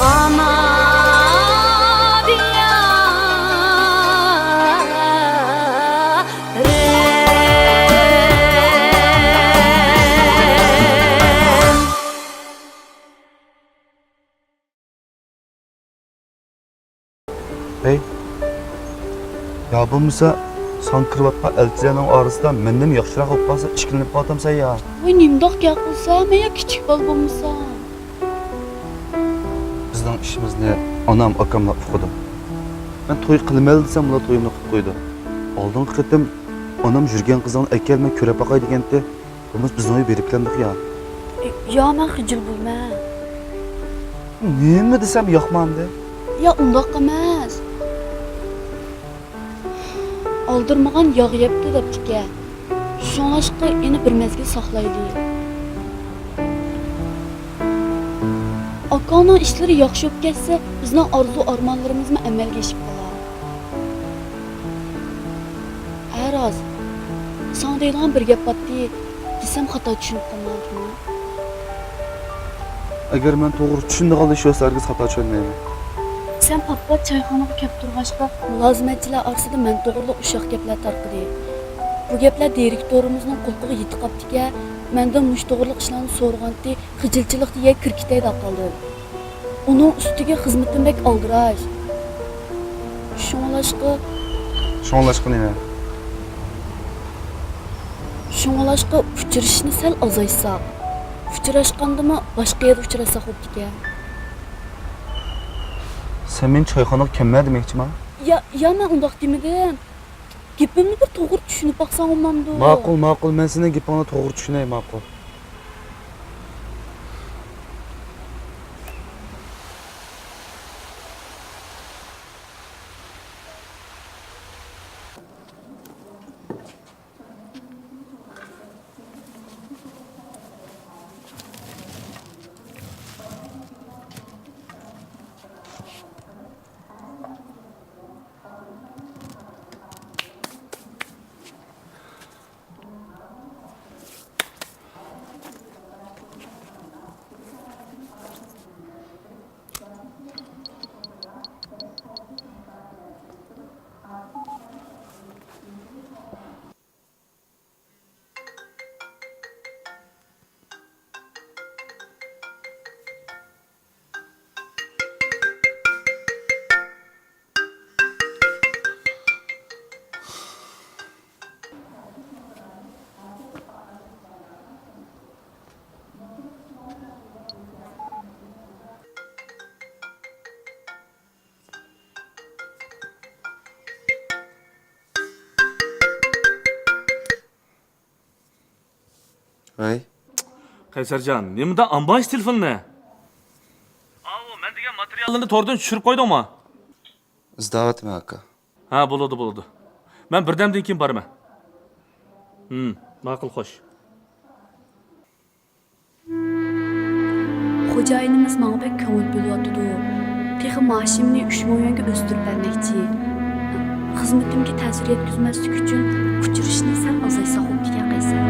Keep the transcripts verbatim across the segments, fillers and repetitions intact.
ئانا دىيارىم. ھەي، يا بولمىسا ساڭا كىرىۋاتقان ئەلچىلەرنىڭ ئارىسىدا مەندىن ياخشىراق بولۇپ قالسا ئىككىلىنىپ قالاتامسەن يا؟ ۋاي، نېمىنداق گەپ قىلسام، مەن يا كىچىك بالا بولمىسام. بىزنىڭ ئىشىمىزنى ئانام، ئاكاملار ئۇقىدۇ. مەن توي قىلىمەن دېسەم، ئۇلار تويۇمنى قىلىپ قويىدۇ. ئالدىنقى قېتىم ئانام يۈرگەن قىزىڭنى ئەكەل، مەن كۆرۈپ باقاي دېگەنتى. بولمىسا بىزنىڭ ئۆيگە بېرىپ كېلەمدۇق يا؟ يا، مەن خىجىل بولىمەن. نېمە دېسەم ياقمامدى؟ يا، ئۇنداق ئەمەس. ئالدىرىمىغان ياغ يەپتۇ دەپتىكەن. شۇڭلاشقا ئېنى بىر مەزگىل ساقلايلى. ئاكاڭنىڭ ئىشلىرى ياخشى بولۇپ كەتسە، بىزنىڭ ئارزۇ-ئارمانلىرىمىزمۇ ئەمەلگە ئېشىپ قالار. ھە راست، ساڭا دەيدىغان بىر گەپ باتتى دېسەم، خاتا چۈشىنىپ قالمامدىمەن؟ ئەگەر مەن توغرا چۈشىنىدىغانلا ئىش بولسا، ھەرگىز خاتا چۈشەنمەيمەن. سەن پات-پات چايخانىغا كەپ تۇرغاچقا، مۇلازىمەتچىلەر ئارىسىدا مەن توغرىلىق ئۇششاق گەپلەر تارقىدى. بۇ گەپلەر دىرېكتورىمىزنىڭ قۇلىقىغا يېتىپ قاپتىكەن، مەندىن مۇشۇ توغرىلىق ئىشلارنى سورىغانتى، خىجىلچىلىقتا يەنە كىرىپ كېتەي دەپ قالدىم. ئۇنىڭ ئۈستىگە خىزمىتىم بەك ئالدىراش. شۇڭلاشقا. شۇڭلاشقا نېمە؟ شۇڭلاشقا ئۇچرىشىشنى سەل ئازايتساق. ئۇچراشقاندىمۇ باشقا يەردە ئۇچراشساق بوپتىكەن. سەن مېنى چايخانىغا كەلمە دېمەكچىما؟ يا، يا، مەن ئۇنداق دېمىدىم. گېپىمنى بىر توغرا چۈشىنىپ باقساڭ بولمامدۇ؟ ماقۇل، ماقۇل، مەن سېنىڭ گېپىڭنى توغرا چۈشىنەي، ماقۇل. ۋەي. قەيسەرجان، نېمىدا ئالمايسىز تېلېفوننى؟ ئاۋۇ، مەن دېگەن ماتېرىياللىرىنى توردىن چۈشۈرۈپ قويدۇڭمۇ؟ ئىزدەۋاتىمەن، ئاكا. ھە، بولىدۇ، بولىدۇ. مەن بىردەمدىن كېيىن بارىمەن. ھىم، ماقۇل، خوش. خوجايىنىمىز ماڭا بەك كۆڭۈل بۆلۈۋاتىدۇ. تېخى مائاشىمنى ئۈچ مىڭ يۈەنگە ئۆستۈرۈپ بەرمەكچى. خىزمىتىمگە تەسىر يەتكۈزمەسلىك ئۈچۈن ئۇچرىشىشنى سەل ئازايتساق بوپتىكەن، قەيسەر.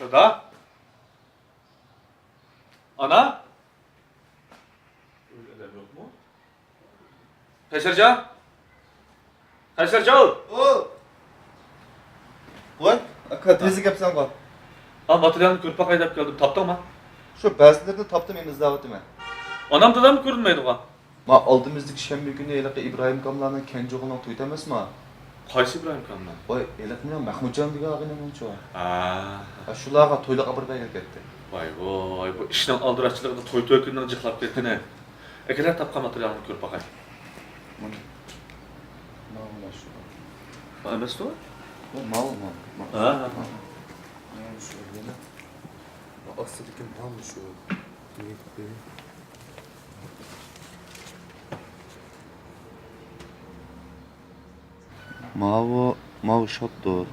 دادا؟ ئانا؟ ئۆيدە ئادەم يوقمۇ؟ قەيسەرجان؟ قەيسەرجان! ئو! ۋاي، ئاكا، تېزلا كەپسەنغۇ. ھا، ماتېرىيالنى كۆرۈپ باقاي دەپ كەلدىم. تاپتىڭما؟ شۇ بەزىلىرىنى تاپتىم، ئەمدى ئىزدەۋاتىمەن. ئانام داداممۇ كۆرۈنمەيدىغۇ؟ ما ئالدىمىزدىكى شەنبە كۈنى ھېلىقى ئىبراھىم ئاكاملارنىڭ كەنجى ئوغلىنىڭ تويى ئەمەسما؟ قايسى ئىبراھىم ئاكاملار؟ ۋاي، ھېلىقى مېنىڭ مەھمۇتجان دېگەن ئاغىنەمنىڭچۇ؟ ھە. ھە، شۇلارغا تويلۇق ئاپىرىپ بەرگىلى كەتتى. ۋاي ۋاي، بۇ ئىشنىڭ ئالدىراشچىلىقىدا توي تۆكۈننىڭ جىقلاپ كەتكىنى. ئەكەلە تاپقان ماتېرىيالنى كۆرۈپ باقاي. مانا. مانا شۇ. بۇ ئەمەستۇ؟ ماۋۇ، ماۋۇ، ماۋۇ. ھە، ھە، ھە. ماۋۇ شۇ يەنە. ئاستىدىكى ماۋۇ شۇ. ماۋۇ، ماۋۇ شاپتۇر.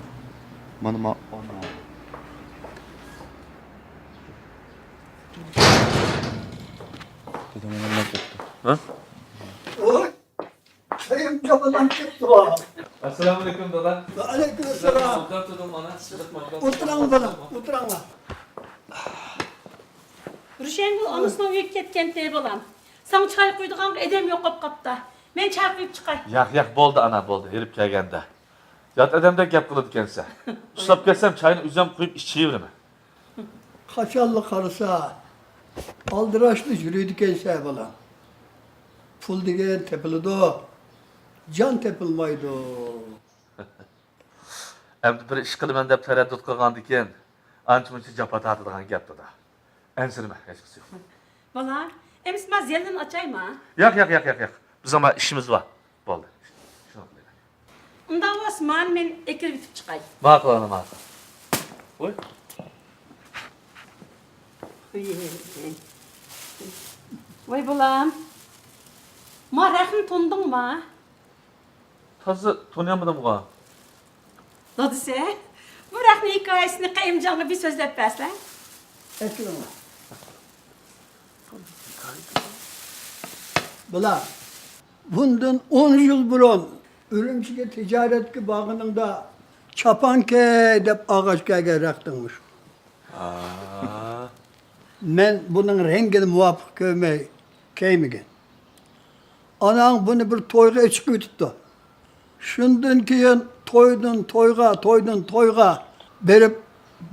مانا ما-، ئانا. دادام ئاڭلاپ كەتتى. ھە؟ ۋاي! كېرىمجان بالام كەپتۇ. ئەسسالامۇئەلەيكۇم، دادا. ۋەئەلەيكۇم ئەسسالام. ئوبدان تۇردۇم، ئانا. ئولتۇراڭلار، بالام، ئولتۇراڭلار. روشەنگۈل ئانىسىنىڭ ئۆيىگە كەتكەنتى، بالام. ساڭا چاي قۇيىدىغانغا ئادەم يوق بولۇپ قاپتۇ. مەن چاي قۇيۇپ چىقاي. ياق، ياق، بولدى، ئانا، بولدى. ھېرىپ كەلگەندە. يات ئادەمدەك گەپ قىلىدىكەنسەن. ئۇسساپ كەتسەم، چاينى ئۆزۈم قۇيۇپ ئىچىۋېرىمەن. قاچانلا قارىسا، ئالدىراشلا يۈرىدىكەنسەن، بالام. پۇل دېگەن تېپىلىدۇ، جان تېپىلمايدۇ. ئەمدى بىر ئىش قىلىمەن دەپ تەرەددۇت قىلغاندىكىن، ئانچە-مۇنچە جاپا تارتىدىغان گەپ، دادا. ئەنسىرىمە، ھېچقىسى يوق. بالا، ئەمىسە ما زىياندىن ئاچايما؟ ياق، ياق، ياق، ياق، ياق. بىزنىڭ ما ئىشىمىز بار. بولدى. شۇنداق قىلايلى. ئۇنداق بولسا، مانى مەن ئەكىرىۋېتىپ چىقاي. ماقۇل، ئانا، ماقۇل. ۋوي. ۋوي، بالام. ما رەخنى تونۇدۇڭما؟ تازا تونۇيالمىدىمغۇ. دادىسى، بۇ رەخنە ھېكايىسىنى قېيىمجانغا بىر سۆزلەپ بەرسە. ئەكىرىڭلار. بالام، بۇندىن ئون يىل بۇرۇن ئۈرۈمچىگە تىجارەتكە بارغىنىڭدا چاپان كىي دەپ ئالغاچ كەلگەن رەختىڭمۇ شۇ. ھا. مەن بۇنىڭ رەڭگىنى مۇۋاپىق كۆرمەي كىيمىگەن. ئاناڭ بۇنى بىر تويغا ئېچىقىۋېتىپتۇ. شۇندىن كېيىن تويدىن تويغا، تويدىن تويغا بېرىپ،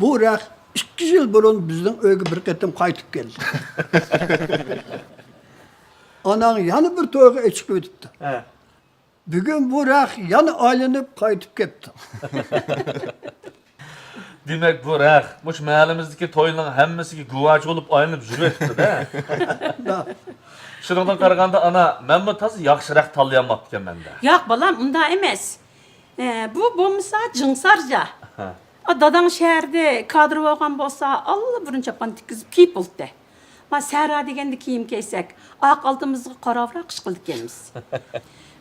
بۇ رەخت ئىككى يىل بۇرۇن بىزنىڭ ئۆيگە بىر قېتىم قايتىپ كەلدى. ئاناڭ يەنە بىر تويغا ئېچىقىۋېتىپتۇ. ھە. بۈگۈن بۇ رەخت يەنە ئايلىنىپ قايتىپ كەپتۇ. دېمەك، بۇ رەخت مۇشۇ مەھەللىمىزدىكى توينىڭ ھەممىسىگە گۇۋاچى بولۇپ ئايلىنىپ يۈرۈۋېتىپتۇ-دە. شۇنىڭدىن قارىغاندا، ئانا، مەنمۇ تازا ياخشى رەخت تاللىيالماپتىكەنمەن-دە. ياق، بالام، ئۇنداق ئەمەس. ئە، بۇ بولمىسا جىڭسارجا. ھە. ئا، داداڭ شەھەردە كادىر بولغان بولسا، ئاللىبۇرۇن چاپان تىككۈزۈپ كىيىپ بولاتتى. ما سەھرا دېگەندە كىيىم كىيسەك، ئارقا ئالدىمىزغا قاراۋراق ئىش قىلىدىكەنمىز.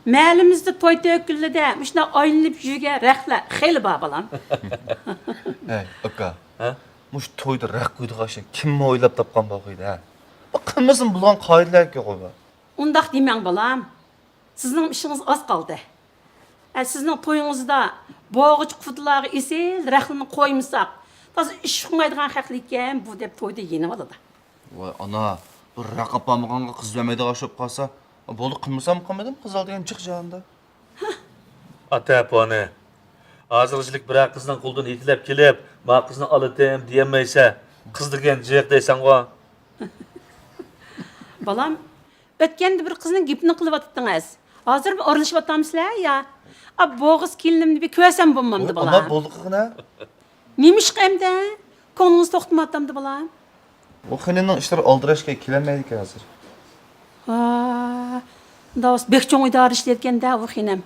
مەھەللىمىزدە توي تۆكۈلدىدە مۇشۇنداق ئايلىنىپ يۈرگەن رەختلەر خېلى بار، بالام. ھەي، ئاكا. ھە؟ مۇشۇ تويدا رەخت قويىدىغان ئىشنى كىممۇ ئويلاپ تاپقان بولغىيدى، ھە؟ بۇ قىلمىسىمۇ بولغان قائىدىلەركەن غۇ بۇ. ئۇنداق دېمەڭ، بالام. سىزنىڭ ئىشىڭىز ئاز قالدى. ئە، سىزنىڭ تويىڭىزدا بوغىچ قۇدىلارغا ئېسىل رەختلىرىنى قويمىساق، تازا ئىش ئۇقمايدىغان خەقلىكەن بۇ دەپ تويدا يېنىۋالىدۇ. ۋاي ئانا، بىر رەق ئاپارمىغانغا قىز بەرمەيدىغان ئىش بولۇپ قالسا، بولدى، قىلمىسام قىلمىدىم، قىز ئالدى دېگەن جىق جاھاندا. ئاتا پونى، ھازىرغىچىلىك بىرەر قىزنىڭ قولىدىن يېتىلەپ كېلىپ، ما قىزنى ئالىتىم دېيەلمەيسە، قىز دېگەن جىق دەيسەنغۇ. بالام، ئۆتكەندە بىر قىزنىڭ گېپىنى قىلىۋاتاتتىڭىز. ھازىرمۇ ئارىلىشىۋاتامسىلەر يا؟ ئا، بوغۇز كېلىنىمنى بىر كۆرسەم بولمامدۇ، ۋاي، بالام؟ ئانا، بولدى قىغىنا. نېمىشقا ئەمدى؟ كۆڭلىڭىز توختىمايۋاتامدۇ، بالام؟ ئۇ خېنىمنىڭ ئىشلىرى ئالدىراشكەن، كېلەلمەيدىكەن ھازىر. ھا، ئۇنداق بولسا بەك چوڭ ئىدارە ئىشلەيدىكەن-دە ئۇ خېنىم.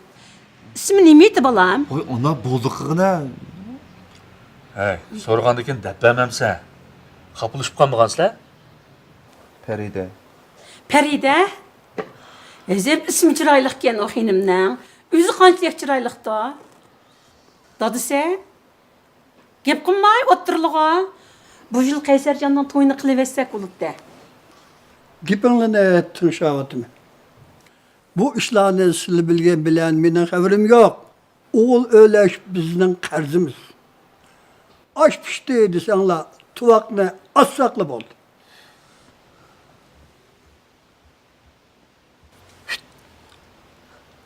ئىسمى نېمە ئىدى، بالام؟ ۋاي، ئانا، بولدى قىغىنا. ھەي، سورىغاندىكىن دەپ بەرمەمسەن؟ خاپىلىشىپ قالمىغانسىلەر؟ پەرىدە. پەرىدە؟ ئەجەب ئىسمى چىرايلىقكەن ئۇ خېنىمنىڭ. ئۆزى قانچىلىك چىرايلىقتۇ. دادىسى؟ گەپ قىلماي ئولتۇرلىغۇ. بۇ يىل قەيسەرجاننىڭ تويىنى قىلىۋەتسەك بولۇپتۇ. گېپىڭلارنى تىڭشاۋاتىمەن. بۇ ئىشلارنى سىلى بىلگەن بىلەن مېنىڭ خەۋىرىم يوق. ئوغۇل ئۆيلەش بىزنىڭ قەرزىمىز. ئاش پىشتى دېسەڭلار، تۇۋاقنى ئاچساقلا بولدى.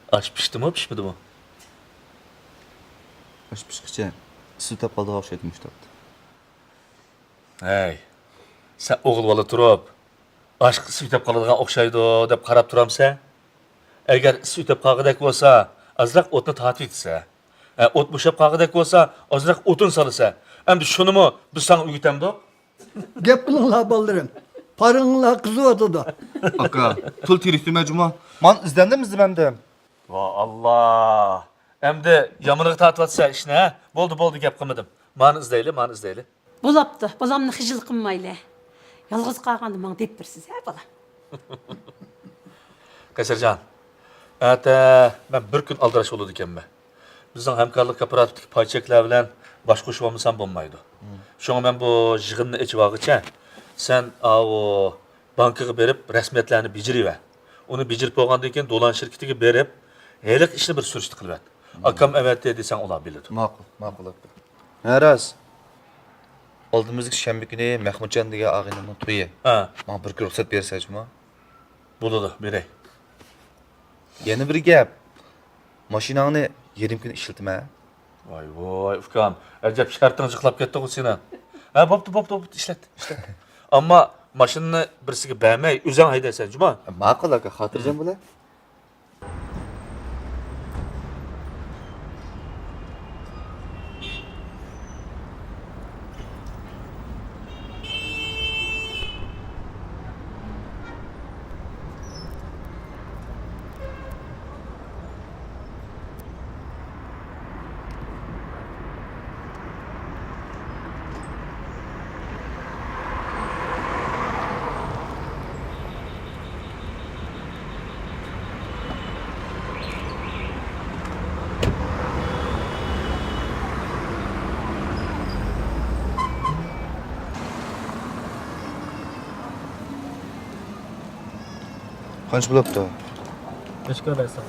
ئاش پىشتىمۇ، پىشمىدىمۇ؟ ئاش پىشقىچە ئىسسىتاپ قالىدىغان ئوخشايدۇ مۇشۇ تاپتا. ھەي، سەن ئوغۇل بالا تۇرۇپ، ئاشقا ئىسسىتاپ قالىدىغان ئوخشايدۇ دەپ قاراپ تۇرامسەن؟ ئەگەر ئىسسىتاپ قالغۇدەك بولسا، ئازراق ئوتنى تارتىۋېتىسەن. ھە، ئوت بوشاپ قالغۇدەك بولسا، ئازراق ئوتۇن سالىسەن. ئەمدى شۇنىمۇ بىز ساڭا ئۆگىتەمدۇق؟ گەپ قىلىڭلار، بالىلىرىم. پارىڭلار قىزىۋاتىدۇ. ئاكا، پۇل تېرىكتىمەن جۇما. مانا ئىزدەندىم، ئىزدىمەمدىم. ۋا ئاللا! ئەمدى يامىنىغا تارتىۋاتىسەن ئىشنى، ھە؟ بولدى، بولدى، گەپ قىلمىدىم. مانى ئىزدەيلى، مانى ئىزدەيلى. بولاپتۇ، بالامنى خىجىل قىلمايلى. يالغۇز قالغاندا ماڭا دەپ بېرىسىز، ھە، بالام؟ قەيسەرجان، ئەتە مەن بىر كۈن ئالدىراش بولىدىكەنمەن. بىزنىڭ ھەمكارلىق كوپىراتىپىدىكى پاي چەكلەر بىلەن باش قوشۇۋالمىسام بولمايدۇ. شۇڭا مەن بۇ يىغىننى ئېچىۋالغۇچە، سەن ئاۋۇ بانكىغا بېرىپ رەسمىيەتلەرنى بېجىرىۋەر. ئۇنى بېجىرىپ بولغاندىن كېيىن، دولان شىركىتىگە بېرىپ، ھېلىقى ئىشنى بىر سۈرۈشتە قىلىۋەت. ئاكام ئەۋەتتى دېسەڭ، ئۇلار بىلىدۇ. ماقۇل، ماقۇل، ئاكا. ھە، راست. ئالدىمىزدىكى شەنبە كۈنى مەخمۇتجان دېگەن ئاغىنەمنىڭ تويى. ھە. ماڭا بىر كۈن رۇخسەت بېرىسەن جۇمۇ. بولىدۇ، بېرەي. يەنە بىر گەپ. ماشىناڭنى يېرىم كۈن ئىشلىتىمەن. ۋاي ۋاي، ئۇكام، ئەجەب شەرتىڭ جىقلاپ كەتتىغۇ سېنىڭ. ھە، بوپتۇ، بوپتۇ، بوپتۇ، ئىشلەت، ئىشلەت. ئەمما ماشىنىنى بىرسىگە بەرمەي، ئۆزۈڭ ھەيدەيسەن جۇمۇ. ماقۇل ئاكا، خاتىرجەم بولە. قانچە بولۇپتۇ؟ ئۆچكە بەرسەڭ.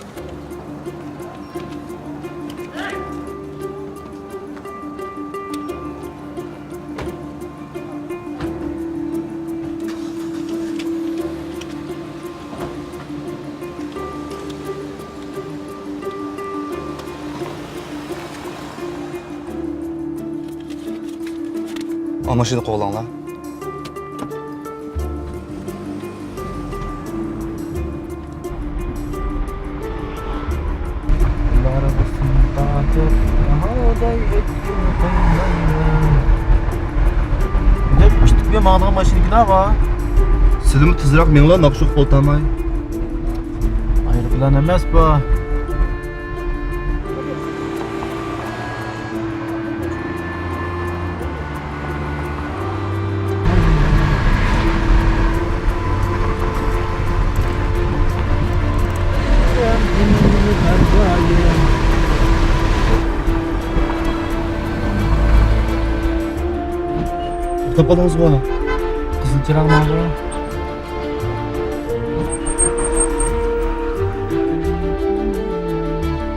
ئا، ماشىنا قوغلاڭلار. دەپ ئىشتىكمۇ ماڭىدىغان ماشىنا كىنا بار. سىلىمۇ تېزرەك مېڭىلا، ناخشىغا قول تاماي. ئايروپىلان ئەمەس بۇ. توختاپ قالدىڭىزغۇ؟ قىزىل چىراغ ماڭىدۇ.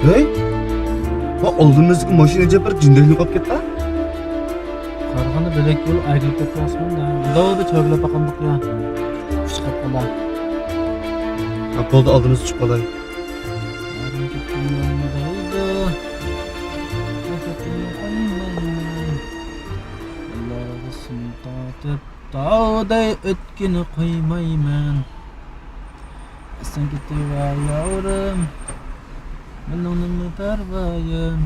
ھەي! ۋا، ئالدىمىزدىكى ماشىنا جەپ بىر جىندەكنى قويۇپ كەتتى. قارىغاندا بۆلەك يول ئايرىلىپ كەتكەن ئاسماندا. مۇنداق بولدى، تۆگىلەپ باقامدۇق يا. كۈچ قاپقاندا. ھە، بولدى، ئالدىمىزدا چۈشۈپ قالاي. يوللارغا سىم تارتىپ، تاغدەك ئۆتكىنى قويمايمەن. ئەسلىڭ كېتىۋەر ياۋرۇم، مېنىڭ نېمە پەرۋايىم؟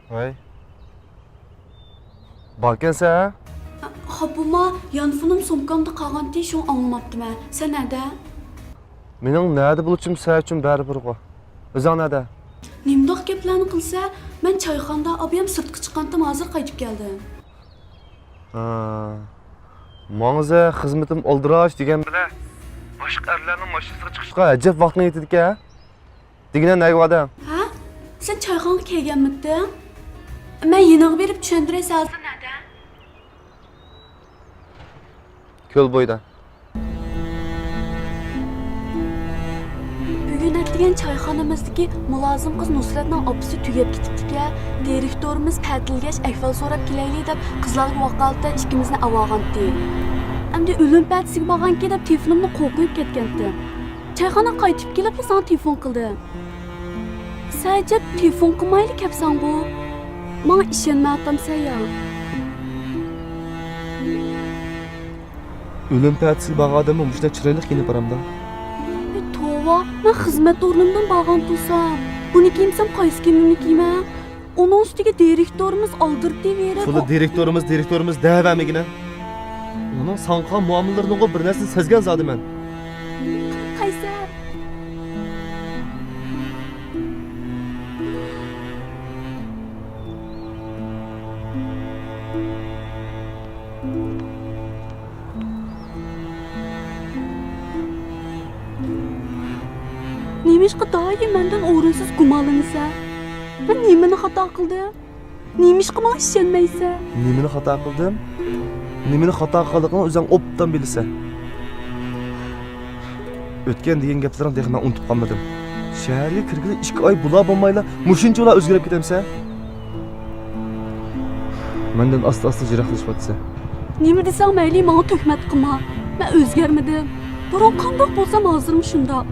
ۋاي. باركەنسەن ھە؟ خاپىما، يانفونۇم سومكامدا قالغانتى، شۇڭا ئاڭلىماپتىمەن. سەن نەدە؟ مېنىڭ نەدە بولۇشۇم سەن ئۈچۈن بەرىبىرغۇ. ئۆزۈڭ نەدە؟ نېمىنداق گەپلەرنى قىلسا، مەن چايخانىدا، ئابايام سىرتقا چىققانتىم، ھازىر قايتىپ كەلدىم. ھا. ماڭزا خىزمىتىم ئالدىراش دېگەن بىلەن باشقا ئەرلەرنىڭ ماشىنىسىغا چىقىشقا ئەجەب ۋاقتىڭ يېتىدىكەن. دېگىنە نەگە باردىڭ؟ ھە؟ سەن چايخانىغا كەلگەنمىدىڭ؟ مەن يېنىڭغا بېرىپ چۈشەندۈرەي سەن ھازىر نەدە؟ كۆل بويىدا. بۈگۈن ئەتىگەن چايخانىمىزدىكى مۇلازىم قىز نۇسرەتنىڭ ئاپىسى تۈگەپ كېتىپتىكەن. دىرېكتورىمىز تەتىلگەچ ئەھۋال سوراپ كېلەيلى دەپ قىزلارغا ۋاكالىتەن ئىككىمىزنى ئەۋالغانتى. ئەمدى ئۆلۈم پەتىسىگە بارغانكى دەپ تېلېفونۇمنى قوقۇيۇپ كەتكەنتىم. چايخانىغا قايتىپ كېلىپلا ساڭا تېلېفون قىلدىم. سەن ئەجەب تېلېفون قىلمايلا كەپسەنغۇ؟ ماڭا ئىشەنمەيۋاتامسەن يا؟ ئۆلۈم پەتىسىگە بارغان ئادەممۇ مۇشۇنداق چىرايلىق كىيىنىپ بارامدا؟ ئەي توۋا، مەن خىزمەت ئورنۇمدىن بارغان تۇرسام، بۇنى كىيمىسەم قايسى كىيىمىمنى كىيىمەن؟ ئۇنىڭ ئۈستىگە دىرېكتورىمىز ئالدىرىتىۋېرىپ، تولا دىرېكتورىمىز، دىرېكتورىمىز دەۋەرمىگىنە. ئۇنىڭ ساڭا قىلغان مۇئامىلىلىرىنىڭغۇ بىر نەرسىنى سەزگەن زادى مەن. قەيسەر! نېمىشقا دائىم مەندىن ئورۇنسىز گۇمانلىنىسەن؟ مەن نېمىنى خاتا قىلدىم؟ نېمىشقا ماڭا ئىشەنمەيسەن؟ نېمىنى خاتا قىلدىم؟ نېمىنى خاتا قىلغانلىقىڭنى ئۆزۈڭ ئوبدان بىلىسەن. ئۆتكەن دېگەن گەپلىرىڭنى تېخى مەن ئۇنتۇپ قالمىدىم. شەھەرگە كىرگىلى ئىككى ئاي بولا بولمايلا مۇشۇنچىۋالا ئۆزگىرىپ كېتەمسەن؟ مەندىن ئاستا-ئاستا يىراقلىشىۋاتىسەن. نېمە دېسەڭ مەيلى، ماڭا تۆھمەت قىلما. مەن ئۆزگەرمىدىم. بۇرۇن قانداق بولسام، ھازىرمۇ شۇنداق.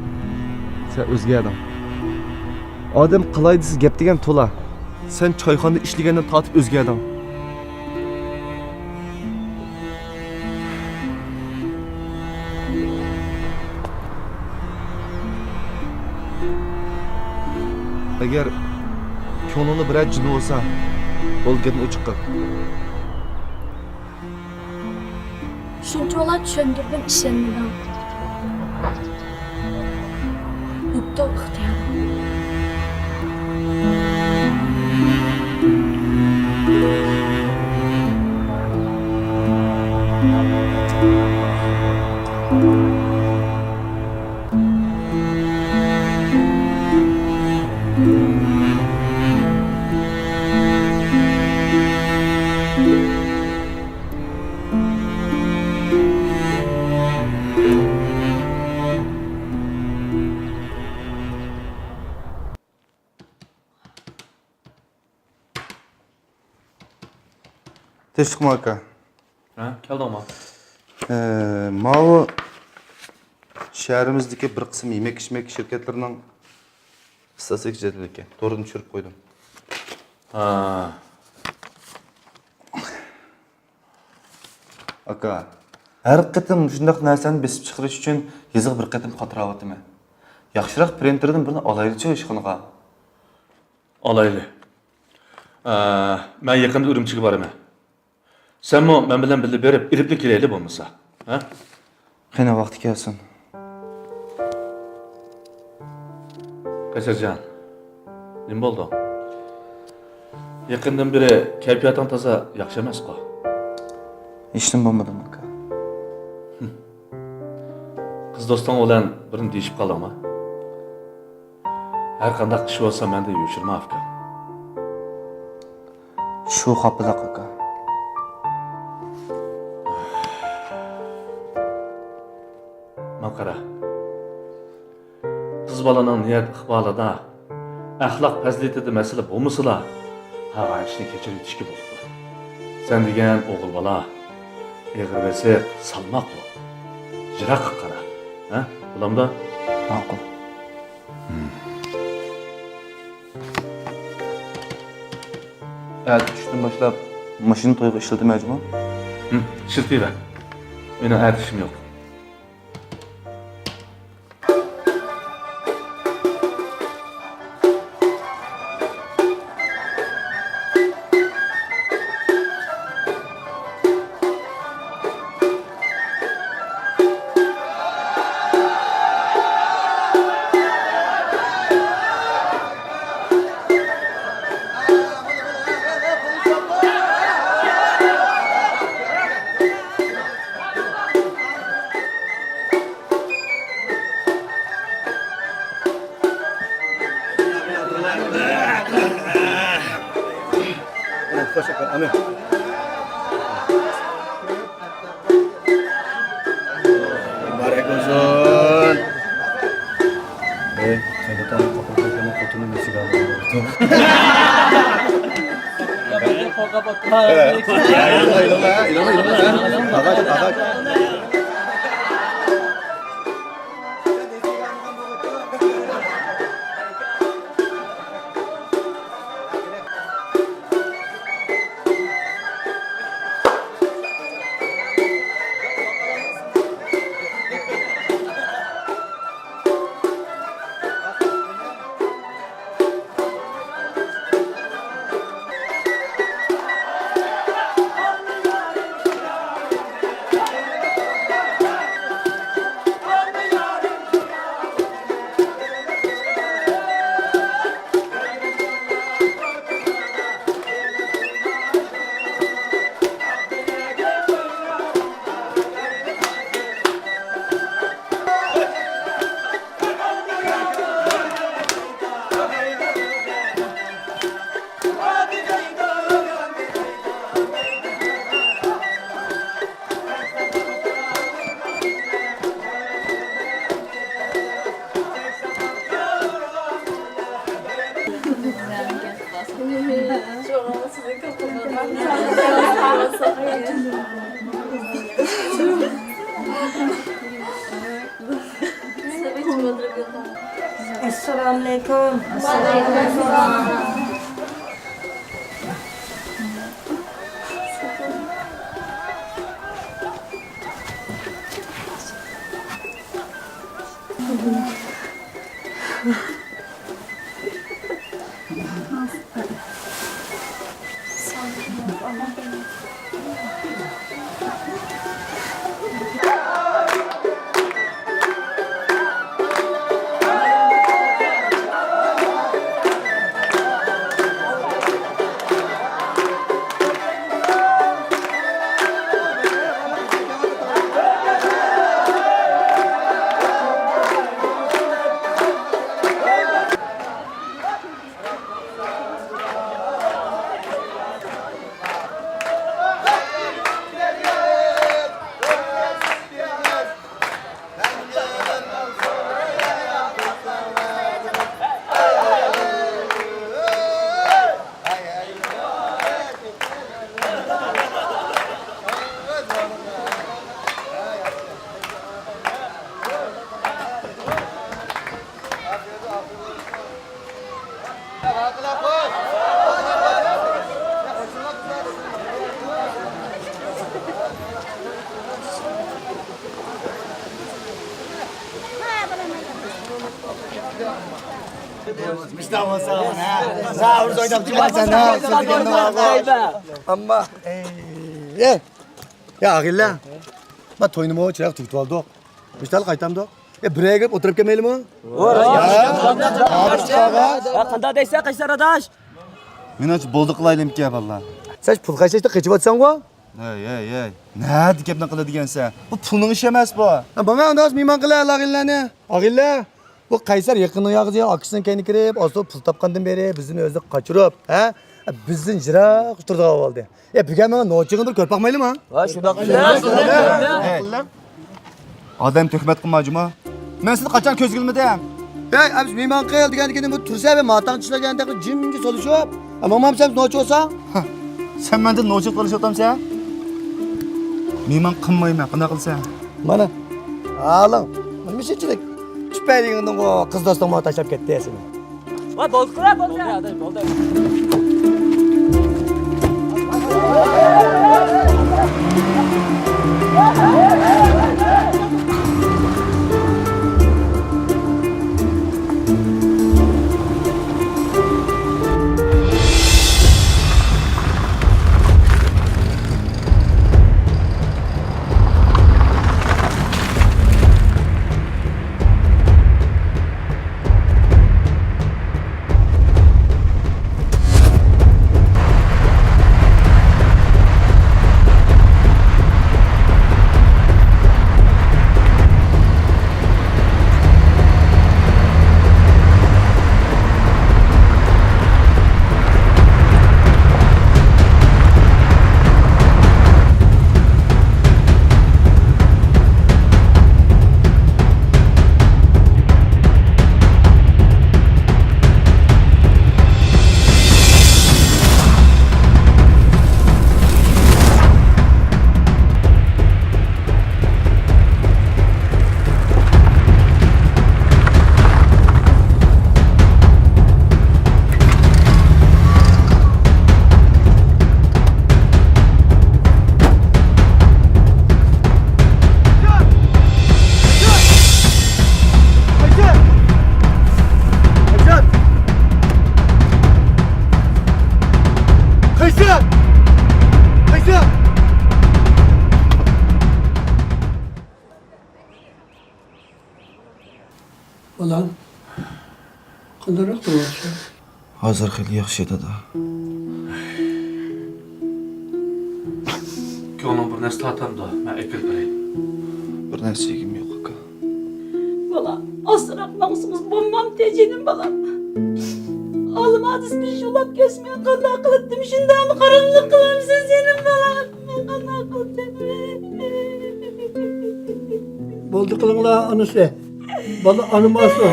سەن ئۆزگەردىڭ. ئادەم قىلاي دېسە گەپ دېگەن تولا. سەن چايخانىدا ئىشلىگەندىن تارتىپ ئۆزگەردىڭ. ئەگەر كۆڭلۈڭدە بىرەر جىن بولسا، بولدى، گەپنى ئوچۇق قىل. شۇنچىۋالا چۈشەندۈردۈم، ئىشەنمىدىڭ. ئوبدان ئىختىيارىڭ. تىنچلىقمۇ ئاكا؟ ھە، كەلدىڭما؟ ئە، ماۋۇ شەھىرىمىزدىكى بىر قىسىم يېمەك-ئىچمەك شىركەتلىرىنىڭ ئىستاتىستىكا جەدۋىلى ئىكەن. توردىن چۈشۈرۈپ قويدۇم. ھا. ئاكا، ھەر قېتىم مۇشۇنداق نەرسىلەرنى بېسىپ چىقىرىش ئۈچۈن يېزىغا بىر قېتىم قاتراۋاتىمەن. ياخشىراق پرىنتېردىن بىرنى ئالايلىچۇ ئىشخانىغا. ئالايلى. ئە، مەن يېقىندا ئۈرۈمچىگە بارىمەن. سەنمۇ مەن بىلەن بىللە بېرىپ ئېلىپلا كېلەيلى بولمىسا. ھە؟ قېنى، ۋاقتى كەلسۇن. قەيسەرجان، نېمە بولدۇڭ؟ يېقىندىن بېرى كەيپىياتىڭ تازا ياخشى ئەمەسقۇ؟ ھېچنېمە بولمىدىم، ئاكا. قىز دوستۇڭ بىلەن بىرنى دېيىشىپ قالدىڭما؟ ھەر قانداق ئىش بولسا مەندىن يوشۇرما، ئاكا. شۇ خاپىلىق، ئاكا. ماڭا قارا. قىز بالىنىڭ نىيەت ئىقبالىدا، ئەخلاق پەزىلىتىدە مەسىلە بولمىسىلا، قالغان ئىشنى كەچۈرۈۋېتىشكە بولىدۇ. سەن دېگەن ئوغۇل بالا، ئېغىر بېسىق، سالماق بول. يىراققا قارا. ھە؟ بولامدۇ؟ ماقۇل. ئەتە چۈشتىن باشلاپ ماشىنا تويىغا ئىشلىتىمەن جۇمۇ؟ ھىم، ئىشلىتىۋەر. مېنىڭ ئەتە ئىشىم يوق. ئامىن. مۇبارەك بولسۇن. ئەي، سەن خوتۇننى نېسىگە ئالدىڭ؟ ئاغاچ، ئاغاچ. ئەسسالامۇئەلەيكۇم. مۇشۇنداق بولسا، ھە؟ زاۋۇر ئويناپ تۇرمايسەن، ھە؟ ئەمما، ئەي، يا ئاغىنىلەر، ما توينىمۇ چىرايلىق تۈگىتىۋالدۇق. مۇشتال قايتامدۇق؟ ئە، بىر يەرگە كىرىپ ئولتۇرۇپ كەلمەيلىمۇ؟ ھە؟ قانداق دەيسەن، قەيسەر ئاداش؟ مېنىڭچە بولدى قىلايلىمىكىن، بالىلار؟ سەن پۇل خەجلەشتىن قېچىۋاتىسەنغۇ؟ ھەي، ھەي، ھەي. نەدە گەپنى قىلىدىكەنسەن؟ بۇ پۇلنىڭ ئىشى ئەمەسقۇ. ھە، بولمايدۇ، مېھمان قىلە ئاغىنىلەرنى. ئاغىنىلەر، بۇ قەيسەر يېقىننىڭ ياغىسى ئاكىسىنىڭ كەينىگە كىرىپ، ئاستا پۇل تاپقاندىن بېرى بىزدىن ئۆزىنى قاچۇرۇپ، ھە؟ بىزدىن يىراق تۇرىدىغان بولدى. يا، بۈگۈن ماڭا نوچىغا بىر كۆرۈپ باقمايلىما؟ ۋاي، شۇنداق. ئادەم تۆھمەت قىلما جۇمۇ. مەن سېنى قاچان كۆزگە ئىلمىدىم؟ ھەي، ئەمىسە مېھمان قىل دېگەندىكىن بۇ تۇرسا بىر ماتاڭ چىشلىگەندەك جىمجىت سولىشىپ. ماڭمامسەن نوچى بولسا؟ سەن مەندىن نوچىلىق قىلىشىۋاتامسەن؟ مېھمان قىلمايمەن، قانداق قىلىسەن؟ مانا، ھالىڭ، مۇشۇنچىلىك تۈپەيلىڭدىنغۇ قىز دوستۇڭمۇ تاشلاپ كەتتى سېنى. ۋاي، بولدى، بولدى. بولدى، بولدى. بالام، قانداقراق تۇرۇۋاتىسەن؟ ھازىر خېلى ياخشى، دادا. كۆڭلۈڭ بىر نەرسە تارتامدۇ؟ مەن ئەكىرىپ بېرەي. بىر نەرسە يېگۈم يوق، ئاكا. بالام، ئاستىراق ماڭسىڭىز بولمامتى، جېنىم بالام؟ ئالىم ھادىس بىر يولاپ كەلسە مەن قانداق قىلاتتىم؟ شۇنداقمۇ قاراڭغۇلۇق قىلامسىز، جېنىم بالام؟ مەن قانداق قىلاتتىم؟ بولدى، قىلىڭلار ئانىسى. بالا ئانا ماسۇم.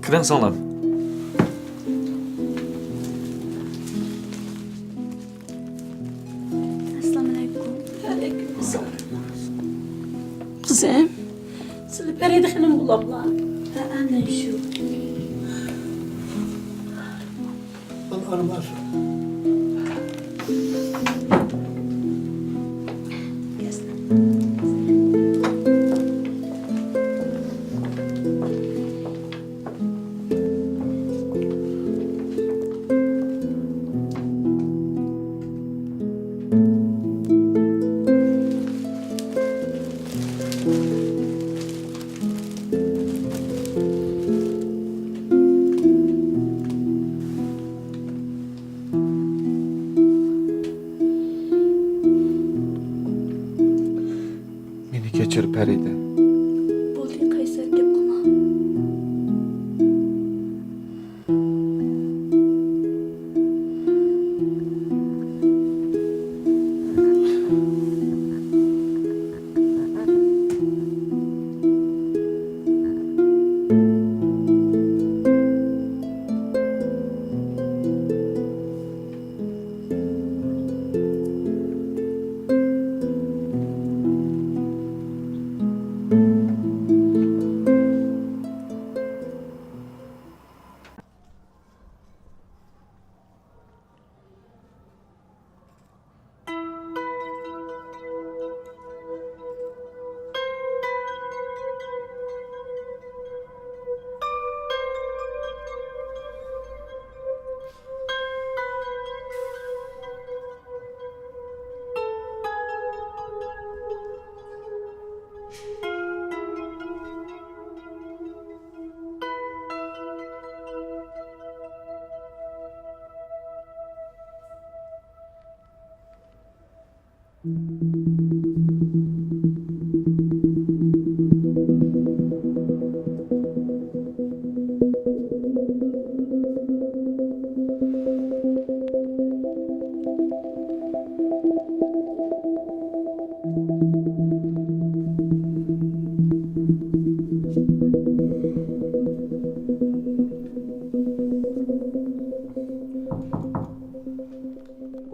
كىرىڭ سىڭلىم. ئەسسالامۇئەلەيكۇم. ۋەئەلەيكۇم ئەسسالام. قىزىم، سىلى پەرىدە خېنىم بولاملا؟ ھەئە، مەن شۇ. مېنى كەچۈر، پەرىدە. بولدى، قەيسەر، گەپ قىلما.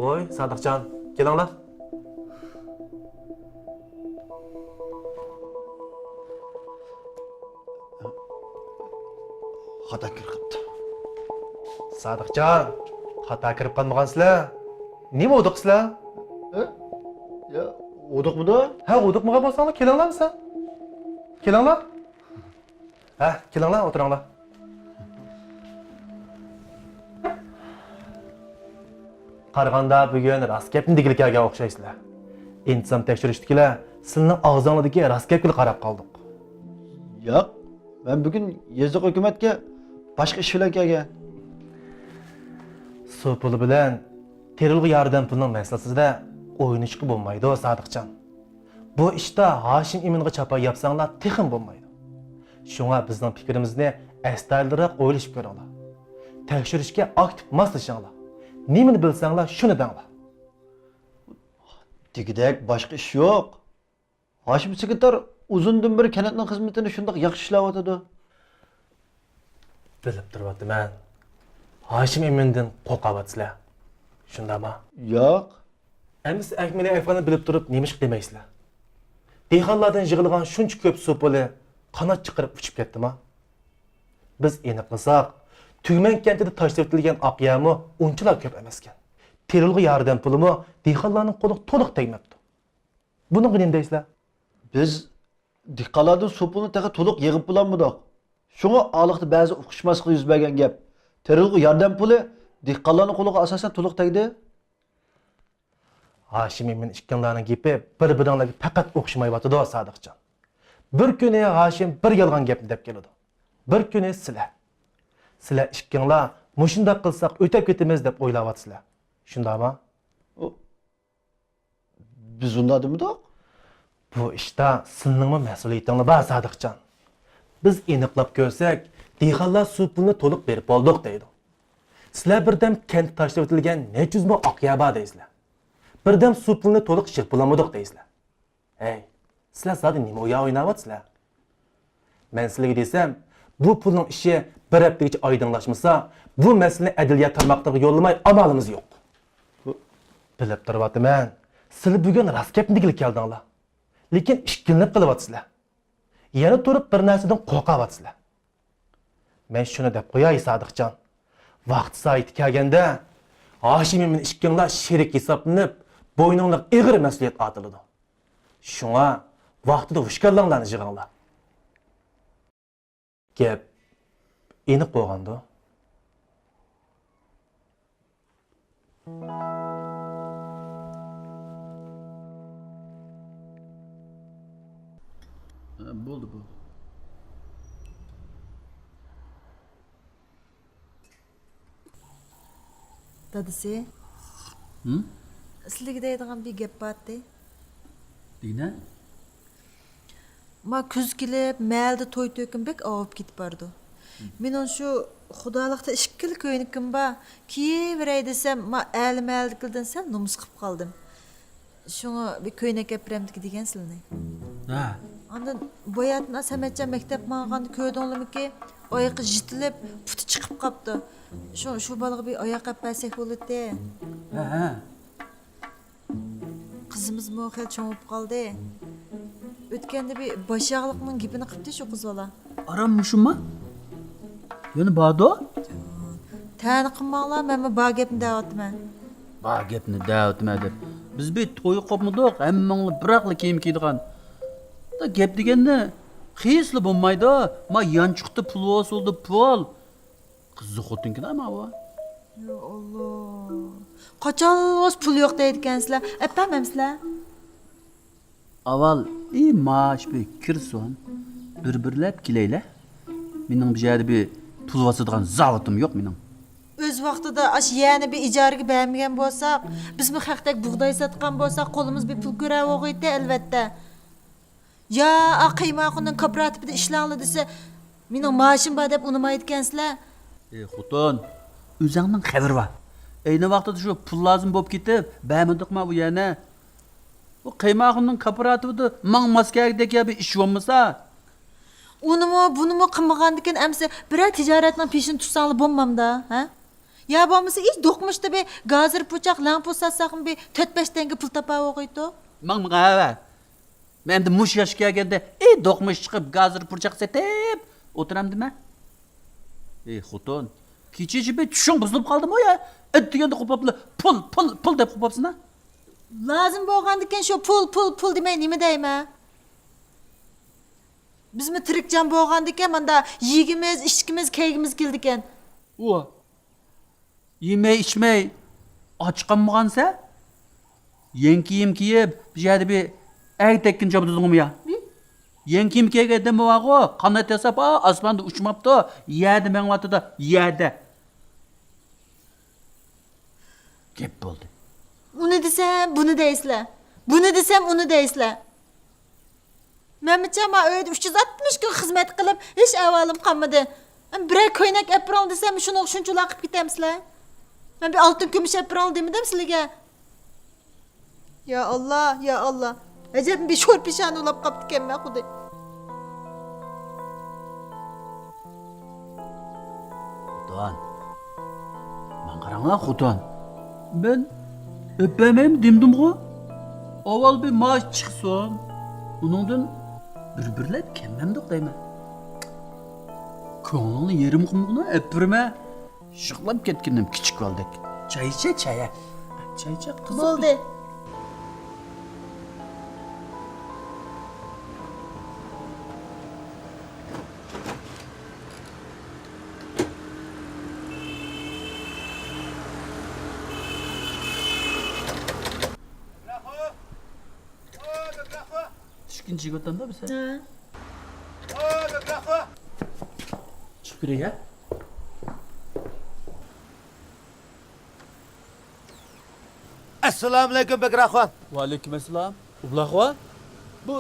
ۋوي، سادىقجان، كېلىڭلار. خاتا كىرىپ قاپتۇ. سادىقجان، خاتا كىرىپ قالمىغانسىلەر؟ نېمە ھودۇقىسىلەر؟ ھە؟ يا، ھودۇقمىدۇ؟ ھە، ھودۇقمىغان بولساڭلار كېلىڭلار دېسەم. كېلىڭلار. ھە، كېلىڭلار، ئولتۇرۇڭلار. قارىغاندا بۈگۈن راست گەپنى دېگىلى كەلگەن ئوخشايسىلەر. ئىنتىزام تەكشۈرۈشتىكىلەر سىلىنىڭ ئاغزىڭلاردىكى راست گەپكىلا قاراپ قالدۇق. ياق، مەن بۈگۈن يېزىلىق ھۆكۈمەتكە باشقا ئىش بىلەن كەلگەن. سۇ پۇلى بىلەن تېررورغا ياردەم پۇلىنىڭ مەسىلىسىدە ئوينىشىشقا بولمايدۇ، سادىقجان. بۇ ئىشتا ھاشىم ئىمىنغا چاپان ياپساڭلار تېخىمۇ بولمايدۇ. شۇڭا بىزنىڭ پىكرىمىزنى ئەستايىدىلراق ئويلىشىپ كۆرۈڭلار. تەكشۈرۈشكە ئاكتىپ ماسلىشىڭلار. نېمىنى بىلسەڭلار، شۇنى دەڭلار. دېگۈدەك باشقا ئىش يوق. ھاشىم سېكرېتار ئۇزۇندىن بېرى كەنتنىڭ خىزمىتىنى شۇنداق ياخشى ئىشلەۋاتىدۇ. بىلىپ تۇرۇۋاتىمەن. ھاشىم ئىمىندىن قورقاۋاتىسىلەر. شۇنداقمۇ؟ ياق. ئەمىسە ئەكمىلى ئەھۋالنى بىلىپ تۇرۇپ نېمىشقا دېمەيسىلەر؟ دېھقانلاردىن يىغىلغان شۇنچە كۆپ سۇ پۇلى قانات چىقىرىپ ئۇچۇپ كەتتىما؟ بىز ئېنىقلىساق، تۈگمەن كەنتىدە تاشلىۋېتىلگەن ئاق يەرمۇ ئۇنچىلا كۆپ ئەمەسكەن. تېررورغا ياردەم پۇلىمۇ دېھقانلارنىڭ قولىغا تولۇق تەگمەپتۇ. بۇنىڭغا نېمە دەيسىلەر؟ بىز دېھقانلاردىن سۇ پۇلىنى تېخى تولۇق يىغىپ بولالمىدۇق. شۇڭا ئارىلىقتا بەزى ئۇقۇشماسلىقلار يۈز بەرگەن گەپ. تېرىلغۇ ياردەم پۇلى دېھقانلارنىڭ قولىغا ئاساسەن تولۇق تەگدى. ھاشىمىي، مېنىڭ ئىككىڭلارنىڭ گېپى بىر-بىرىڭلارغا پەقەت ئوخشىمايۋاتىدۇ، سادىقجان. بىر كۈنى ھاشىم بىر يالغان گەپنى دەپ كېلىدۇ. بىر كۈنى سىلەر. سىلەر ئىككىڭلار مۇشۇنداق قىلساق ئۆتەپ كېتىمىز دەپ ئويلاۋاتىسىلەر. شۇنداقمۇ؟ ئۇ، بىز ئۇنداق دېمىدۇق. بۇ ئىشتا سىلىنىڭمۇ مەسئۇلىيىتىڭلار بار، سادىقجان. بىز ئېنىقلاپ كۆرسەك، دېھقانلار سۇ پۇلىنى تولۇق بېرىپ بولدۇق دەيدۇ. سىلەر بىردەم كەنتتە تاشلىۋېتىلگەن نەچچە يۈز مو ئاق يەر بار دەيسىلەر. بىردەم سۇ پۇلىنى تولۇق يىغىپ بولالمىدۇق دەيسىلەر. ھەي، سىلەر زادى نېمە ئويۇن ئويناۋاتىسىلەر؟ مەن سىلەرگە دېسەم، بۇ پۇلنىڭ ئىشى بىر ھەپتىگىچە ئايدىڭلاشمىسا، بۇ مەسىلىنى ئەدلىيە تارماقلىرىغا يوللىماي ئامالىمىز يوق. بىلىپ تۇرۇۋاتىمەن، سىلەر بۈگۈن راست گەپنى دېگىلى كەلدىڭلار. لېكىن ئىككىلىنىپ قېلىۋاتىسىلەر. يەنە تۇرۇپ بىر نەرسىدىن قورقۇۋاتىسىلەر. مەن شۇنى دەپ قوياي، سادىقجان. ۋاقتى سائىتى كەلگەندە، ھاشىمىي، مەن ئىككىڭلار شېرىك ھېسابلىنىپ، بوينۇڭلارغا ئېغىر مەسئۇلىيەت ئارتىلىدۇ. شۇڭا ۋاقتىدا ھوشيارلىقلارنى يىغىڭلار. گەپ ئېنىق بولغاندۇ؟ بولدى، بولدى. دادىسى، ھىم؟ سىلىگە دەيدىغان بىر گەپ بارتى. دېگىنە؟ ما كۈز كېلىپ، مەھەللىدە توي تۆكۈن بەك ئاۋۇپ كېتىپ بارىدۇ. مېنىڭ شۇ خۇدالىقتا ئىككىلا كۆينىكىم بار. كىيىۋېرەي دېسەم، ما ئەلى مەھەللىدىكىلەردىن سەل نومۇس قىلىپ قالدىم. شۇڭا بىر كۆينەك ئەپ بېرەمدىكىن دېگەن سىلىنى. ھە. ئاندىن باياتىن سەمەتجان مەكتەپ ماڭغاندا كۆردۈڭلارمىكى؟ ئايىقى يىتىلىپ، پۇتى چىقىپ قاپتۇ. شۇ، شۇ بالىغا بىر ئاياق ئەپ بەرسەك بولاتتى. ھە، ھە. قىزىمىزمۇ خېلى چوڭ بولۇپ قالدى. ئۆتكەندە بىر باش ياغلىقنىڭ گېپىنى قىپتۇ شۇ قىز بالا. ئاران مۇشۇما؟ يەنە باردۇ؟ تەنە قىلماڭلار، مەنمۇ بار گەپنى دەۋاتىمەن. بار گەپنى دەۋاتىمەن دەپ. بىز بىر توي قوپمىدۇق، ھەممىڭلار بىراقلا كىيىم كىيىدىغان. دا گەپ دېگەندە خىسلا بولمايدۇ. ما يانچۇقتا پۇل بولسا بولدى، پۇل. قىزىق خوتۇنكىنا ماۋۇ. يا ئاللا. قاچانلىۋاس پۇل يوق دەيدىكەنسىلەر. ئەپەرمەمسىلەر؟ ئاۋۋال ئى مائاش بىر كىرسۇن. بىر-بىرلەپ كېلەيلى. مېنىڭ بۇ يەردە بىر پۇل باسىدىغان زاۋۇتۇم يوق مېنىڭ. ئۆز ۋاقتىدا ئاشۇ يەرنى بىر ئىجارىگە بەرمىگەن بولساق، بىزمۇ خەقتەك بۇغداي ساتقان بولساق، قولىمىز بىر پۇل كىرەۋالغۇيتتى، ئەلۋەتتە. يا، ئا، قەيماخۇننىڭ كوپىراتىپىدا ئىشلەڭلار دېسە، مېنىڭ مائاشىم بار دەپ ئۇنىمايدىكەنسىلەر. ئى خوتۇن، ئۆزۈڭنىڭ خەۋىرى بار. ئەينى ۋاقتىدا شۇ پۇل لازىم بولۇپ كېتىپ، بەرمىدۇقما بۇ يەرنى؟ بۇ قەيماخۇننىڭ كوپىراتىپىدا ماڭا ماس كەلگۈدەك يا بىر ئىش بولمىسا؟ ئۇنىمۇ، بۇنىمۇ قىلمىغاندىكىن ئەمسە بىرەر تىجارەتنىڭ پېشىنى تۇتساڭلار بولمامدا، ھە؟ يا بولمىسا، ئى، دوقمۇشتا بىر گازىر پۇرچاق، لەڭ پۇل ساتساقمۇ بىر تۆت بەش تەڭگە پۇل تاپاۋالغۇيتتۇق. ماڭ، ماڭ، ھەۋە. مەن ئەمدى مۇشۇ ياشقا كەلگەندە، ئى، دوقمۇش چىقىپ، گازىر پۇرچاق سېتىپ ئولتۇرامدىمەن؟ ئى، خوتۇن، كېچىچە بىر چۈشۈڭ بۇزۇلۇپ قالدىمۇ يا؟ ئەتىگەندە قوپۇپلا، پۇل، پۇل، پۇل دەپ قوپۇپسىنا. لازىم بولغاندىكىن شۇ پۇل، پۇل، پۇل دېمەي نېمە دەيمەن؟ بىزمۇ تىرىك جان بولغاندىكىن ماندا يېگىمىز، ئىچكىمىز، كىيگۈمىز كېلىدىكەن. ئۇ. يېمەي ئىچمەي ئاچ قالمىغانسەن؟ يەڭ كىيىم كىيىپ، بۇ يەردە بىر ئەگدەككىنە چاپىدىغۇمۇ يا؟ يەڭ كىيىم كىيگەن ئادەم بارغۇ، قانات ياساپ، ئا، ئاسماندا ئۇچماپتۇ، يەردە مېڭىۋاتىدۇ، يەردە. گەپ بولدى. ئۇنى دېسەم، بۇنى دەيسىلەر. بۇنى دېسەم، ئۇنى دەيسىلەر. مەنمۇچە ما ئۆيدە ئۈچ يۈز ئاتمىش كۈن خىزمەت قىلىپ، ھېچ ئەھۋالىم قالمىدى. بىرەر كۆينەك ئەپ بېرىڭ دېسەم، شۇنىڭغا شۇنچىلا قىلىپ كېتەمسىلەر؟ مەن بىر ئالتۇن كۈمۈش ئەپ بېرىڭ دېمىدىم سىلىگە؟ يا ئاللا، يا ئاللا. ئەجەب بىر شور پېشانە ئۇلاپ قاپتىكەنمەن خۇددى. خوتۇن. ماڭا قاراڭلار، خوتۇن. مەن ئەپ بەرمەيمەن دېمىدىمغۇ؟ ئاۋۋال بىر مائاش چىقسۇن. ئۇنىڭدىن بىر-بىرلەپ كەلمەمدۇق دەيمەن. كۆڭلۈڭنى يېرىم قىلمىغىنا، ئەپ بېرىمەن. يىغلاپ كەتكىنىم كىچىك بالىدەك. چاي ئىچە، چاي. چاي ئىچە، قىزىق. بولدى. ئىككىنچى يىگىت ئوتامدا بىز. ھە. چىقىپ كىرەي، ھە؟ ئەسسالامۇئەلەيكۇم، بەكرى ئاخۇن. ۋەئەلەيكۇم ئەسسالام. ئوبلاخۇا، بۇ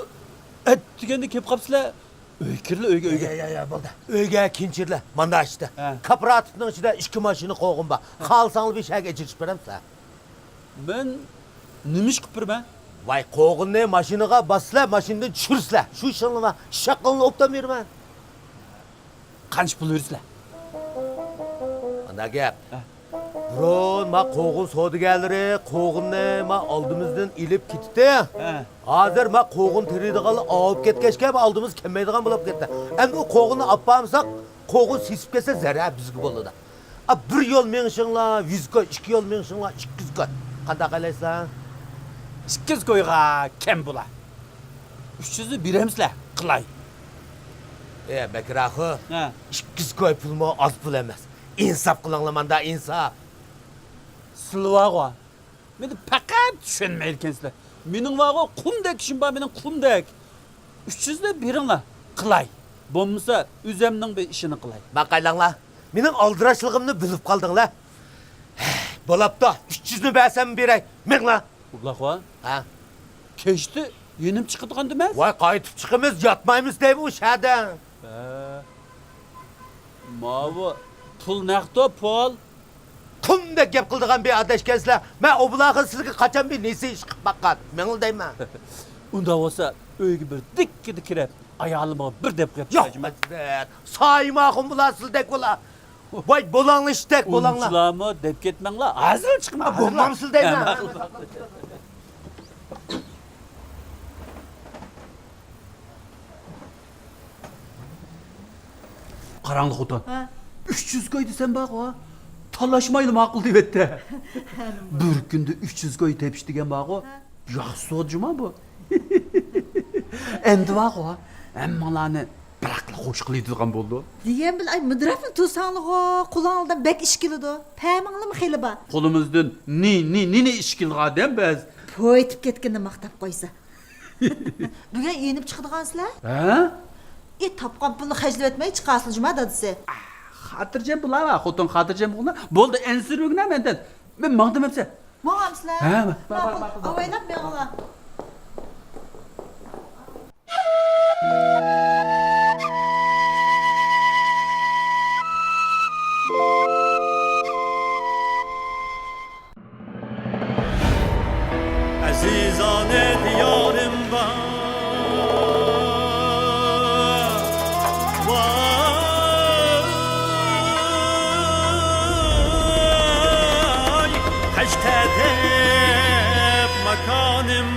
ئەتىگەندە كېلىپ قاپسىلەر. ئۆيگە كىرلە، ئۆيگە، ئۆيگە. يا، يا، يا، بولدى. ئۆيگە كىنچىرلە، مانا ئىشتە. ھە. كوپىراتىپنىڭ ئىچىدە ئىككى ماشىنا قوغۇن بار. ھە. خالىساڭلار بىر شەھەرگە ئېچىرىشىپ بېرەمسىلەر. مەن نېمە ئىش قىلىپ بېرىمەن؟ ۋاي، قوغۇننى ماشىنىغا باسىسىلەر، ماشىنىدىن چۈشۈرىسىلەر. شۇ ئىشىڭلارنى شاققىلىنى ئوبدان بېرىمەن. قانچە پۇل بېرىسىلەر؟ ئانداق گەپ. ھە. بۇرۇن ما قوغۇن سودىگەرلىرى قوغۇننى ما ئالدىمىزدىن ئېلىپ كېتىتتى. ھە. ھازىر ما قوغۇن تېرىيدىغانلار ئاۋۇپ كەتكەچكە، ما ئالدىمىز كەلمەيدىغان بولۇپ كەتتى. ئەمدى ئۇ قوغۇننى ئاپارمىساق، قوغۇن سېسىپ كەتسە، زەرەر بىزگە بولىدۇ. ئا، بىر يول مېڭىشىڭلار يۈز كوي، ئىككى يول مېڭىشىڭلار ئىككى يۈز كوي. قانداق ئايلايسىلەر؟ ئىككى يۈز كويغا كەم بولا. ئۈچ يۈزنى بېرەمسىلەر، قىلاي. ئە، بەكرى ئاخۇن. ھە. ئىككى يۈز كوي پۇلمۇ ئاز پۇل ئەمەس. ئىنساپ قىلىڭلار ماندا، ئىنساپ. سىلىۋاغۇ. مېنى پەقەت چۈشەنمەيدىكەنسىلەر. مېنىڭ بارغۇ، قۇمدەك ئىشىم بار مېنىڭ، قۇمدەك. ئۈچ يۈزنى بېرىڭلار، قىلاي. بولمىسا، ئۆزەمنىڭ بىر ئىشىنى قىلاي. ماقايلاڭلار، مېنىڭ ئالدىراشلىقىمنى بىلىپ قالدىڭلار. بولاپتۇ، ئۈچ يۈزنى بەرسەم بېرەي، مېڭىڭلار. ئوبلاخۇا. ھە؟ كەچتە يېنىپ چىقىدىغان دېمەس؟ ۋاي، قايتىپ چىقىمىز، ياتمايمىز دەيمۇ شەدە. ھە. ماۋۇ پۇل نەقتۇ، پۇل. قۇمدەك گەپ قىلىدىغان بىر ئادەشكەنسىلەر. مەن ئوبلاخۇن سىلىگە قاچان بىر نېسى ئىش قىلىپ باققان. مېڭىڭلار دەيمەن. ئۇنداق بولسا ئۆيگە بىر دىككىدە كىرىپ، ئايالىمغا بىر دەپ قويۇپ ياق، بېرەيچىمەن. ھەزرەت. سايىم ئاخۇن بۇلار سىلدەك بولا. ۋاي، بولاڭلار ئىشتەك، بولاڭلار. ئۇنچىلارمۇ دەپ كەتمەڭلار. ھازىرلا چىقىمەن، ھازىرلا. بولمامسىز دەيمەن. ھە، ماقۇل. قاراڭلار خوتۇن. ھە. ئۈچ يۈز كوي دېسەم بارغۇ، تالاشمايلا ماقۇل دېيىۋەتتى. ھە، نېمە؟ بىر كۈندە ئۈچ يۈز كوي تېپىش دېگەن بارغۇ، ھە. ياخشى سودا جۇما بۇ. ئەمدى بارغۇ، ھەممىڭلارنى بىراقلا خوش قىلىدىغان بولدۇم. دېگەن بىلەن، ئاي، مىدىراپنى تۇرساڭلىغۇ، قولۇڭلاردىن بەك ئىش كېلىدۇ. پەمىڭلارمۇ خېلى بار. قولىمىزدىن نى، نى، نى، نى ئىش كېلىدىغان ئادەم بىز. پويتىپ كەتكىنىنى ماختاپ قويسا. بۈگۈن يېنىپ چىقىدىغانسىلەر؟ ھە؟ ئى، تاپقان پۇلنى خەجلىۋەتمەي چىقارسىلەر جۇما دادىسى. خاتىرجەم بولاۋە، خوتۇن خاتىرجەم بولغىنا. بولدى، ئەنسىرىۋەرگىنە مەندىن. مەن ماڭدىم ئەمسە. ماڭامسىلەر؟ ھە، ماقۇل. ماقۇل، ماقۇل، ماقۇل. ئاۋايلاپ مېڭىڭلار. ئەزىزانە دىيارىم بار. ۋاي، قەشقەر دەپ ماكانىم